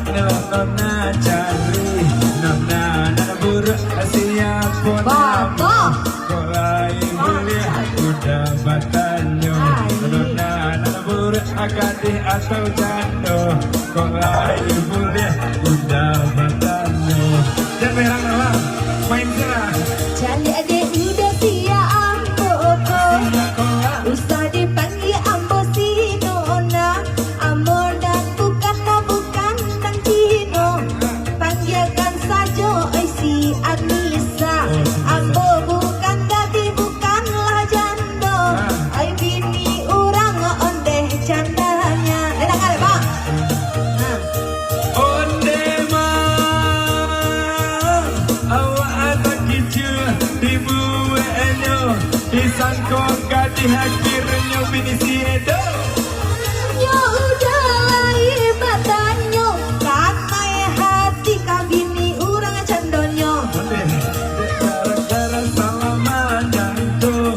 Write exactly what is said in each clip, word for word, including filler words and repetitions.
Nona cari, nona nan buruak, siapo namo? Kok lai buliah Uda batanyo? Nona nan buruak, gadih atau jando? Kok lai buliah Uda batanyo? Jan berang lah, main sira. Caliak dek Uda sia ambo ko. Sia ko, ah. Usah dipanggia ambo si Nona. Ambo nan bukan, nan bukan nan Cino. Panggiakan sajo, oi, si Anissa. Ambo bukan gadih, bukanlah jando. Ai bini urang ondeh candanya. Eh, dah kali, Bang. Nah. Ondeh mah, awak takicuah dibueknyo, disangko gadih, akhirnyo bini si Edo. Nyo Uda lai batanyo, kanai hati ka bini urang candonyo. Gara-gara salah manantu,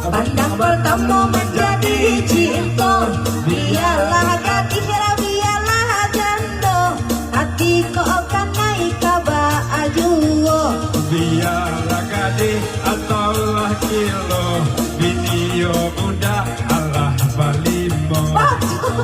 pandang partamo manjadi cinto. Bialah gadih, bialah jando, hati ko kanai ka baa juo. Bialah gadih atau lah gilo, bini yo budak alah balimo.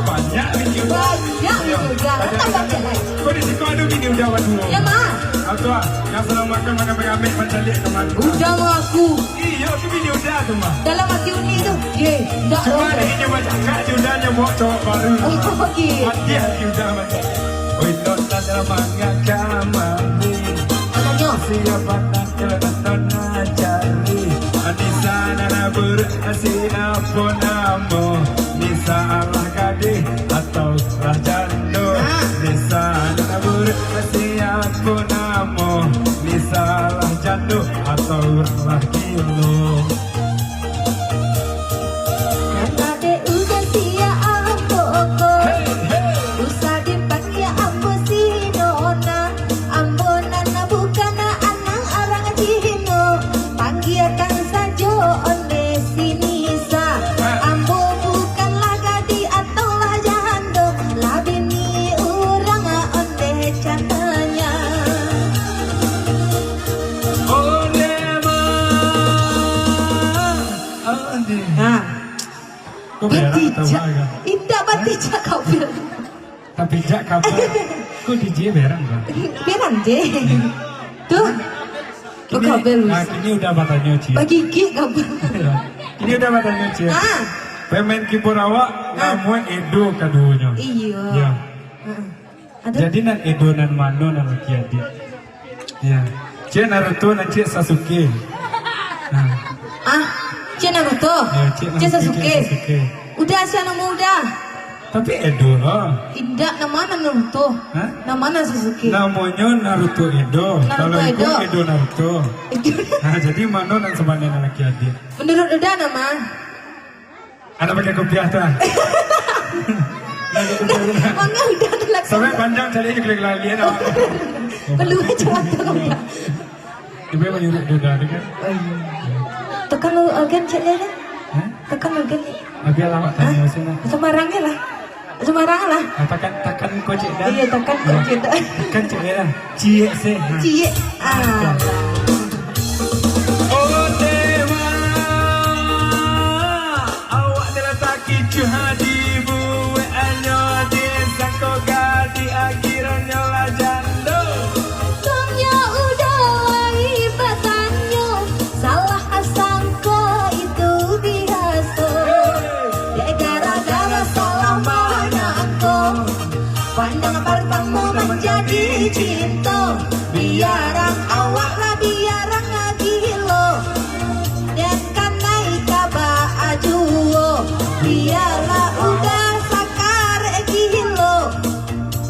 Banyak bini budak. Banyak bini budak. Tambah cek lai. Kok di siko ado bini budak baduo? Yo, mah. Atau ah, nan sadang makan, makan, makan, makan, mancaliak ka mano? Uda mangaku. Iyo, tu bini Uda tu, mah. Dalam hati Uni tu, ye, ndak. Cuma doh. Inyo bacakak, si Uda nyo bawa cowok baru. Oh, oke. Mati hati Uda macam. Oi, nona nan mangaka mandi. Aponyo? Siapa nan nona cari? Anissa nan buruak, siapo namo? Nissa lah gadih atau lah jando? Ah. Nissa nan buruak, siapo namo? Nissa lah jando atau lah gilo? Nan ade Uda sia ambo ko. Hei, hei. Usah dipanggia ambo si Nona. Ambo nan bukan anak urang Cino. Panggiakan sajo ondeh si Nisa. Ambo bukanlah gadih atau lah jando. Lah bini urang ondeh candonyo. Ondeh mah. Ondeh. Ha. Kok berang atau Batijak. Indak batijak kau, Bil. Tapi jak kabar. Kok D J berang, Bang? Berang je. Tu. Kini, kok kabel. Ah, kini Uda batanyo, Cik. Bagigik kabel. Kini Uda batanyo, Cik. Ah. Pemain keyboard awak, ah, namonyo Edo kaduonyo. Iyo. Ya. Heeh. Ado? Jadi nan Edo nan mano nan laki adik? Ya. Cik Naruto nan cik Sasuke. Nah. Ah, cik Naruto. Ya, cik Naruto, cik Sasuke. Sasuke. Uda, sia namo Uda. Tapi Edo lah. Indak, namo nan Naruto. Hah? Namo nan Sasuke. Namonyo Naruto Edo. Naruto Edo. Kalau iko Edo Naruto. Edo. Nah, jadi mano nan sabananyo laki adik? Menurut Uda, namo? Anak pakai kopiah tu, ah. Mangga Uda tu lah. Sampai panjang cari je kelek-kelek, ah. Perlu aja waktu kau. Dia memang nyuruh Uda tu kan. Oh, iya. Tekan lu organ cek dia kan? Hah? Tekan organ ni. Ah, biarlah awak tanya sini. Sembarang je lah. Sembarang lah. Ah, takan, takan kocek dah. Iya, takan kocek dah. Takan cek dah. Ciek se. Ha. Ciek. Ah. Oh, dewa. Awak telah takicuah dibuek anyo, disangko gadih akhirnyo lah jando. Tong yo Uda lai batanyo, salah sangko itu biaso. Dek gara-gara salah manangko, pandang partamo manjadi cinto. Biaran awak lah, biaran gilo, den kanai ka baa juo. Bialah Uda sakarek gilo.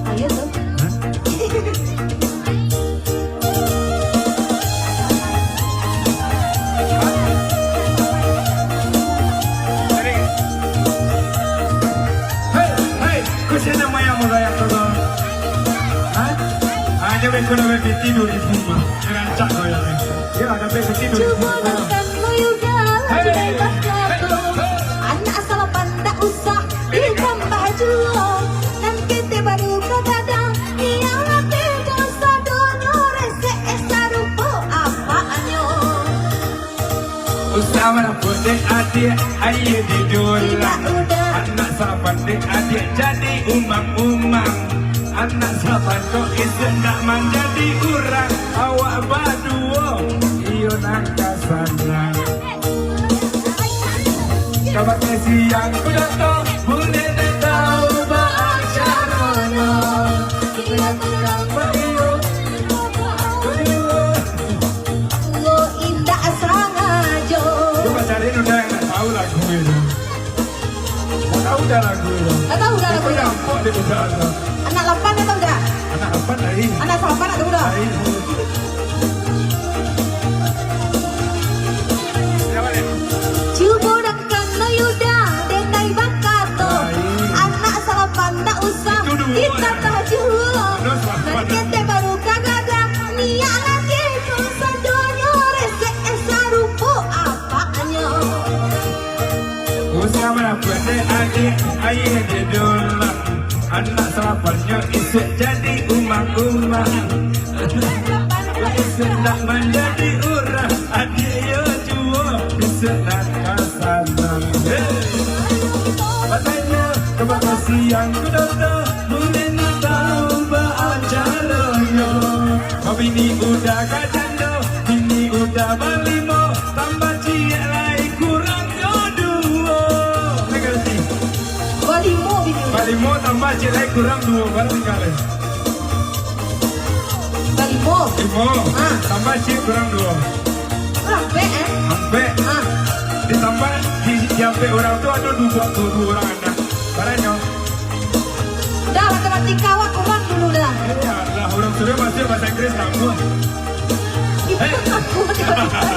Ayo tu. Hah? Hei, hei, kok sia nan marayak-marayak tu, Bang? Hah? Ah, nyo beko nak beli piti duo ribu mah. Rancak kau yo, eh. Yo, nak beli piti duo ribu mah. Hei, hei, hei. Anak salah pandang usah ditambah juo. Nan ketek baru ka gadang. Anak pandai adiak, aia didolak. Anak sapandai adiak jadi umang-umang. Anak sapandai isuak nak manjadi urang. Awak baduo, iyo nan ka sanang. Kabake siang kudo tu, buliah ndak tau baa caronyo. Iyo kurang baduo. Lo indak sangajo. Cuba cari udah yang tak tahu lagu itu. Tak tahu dah lagu itu. Tak tahu dah lagu itu. Nampak dia udah ada. Anak lapan atau udah? Anak lapan lain. Anak salapan atau udah? Lain. Siapa ni? Cubo dah kano Yuda, denai bakato. Lain. Anak salapan ndak usah. Itu dulu. Kita tajuo. Terus, Pak. Nan ketek baru ka gadang. Niak laki pun sadonyo resek, eh, sarupo apaknyo. Usah marapuak dek adiak, aia didolak. Anak salapannyo isuak jadi umang-umang. Isuak nak manjadi urang, adiak iyo juo, isuak nak ka sanang. Hei! Batanyo, kabake siang kudo tu, buliah ndak tau baa caronyo. Babini udah ka jando, bini udah balimo, tambah ciek lai kurang jo duo. Ngerti? Balimo bini. Balimo tambah ciek lai kurang duo, bara tingga lai? Balimo. Limo. Ah. Tambah ciek kurang duo. Ampek, eh? Ampek. Ah. Ditambah di, di ampek urang tu ado duo, duo, duo urang anak. Baranyo? Dah, matematika awak kurang dulu dah. Eh, alah, urang suruah masuk bahasa Inggris kamu. Itu Eh. aku matematika.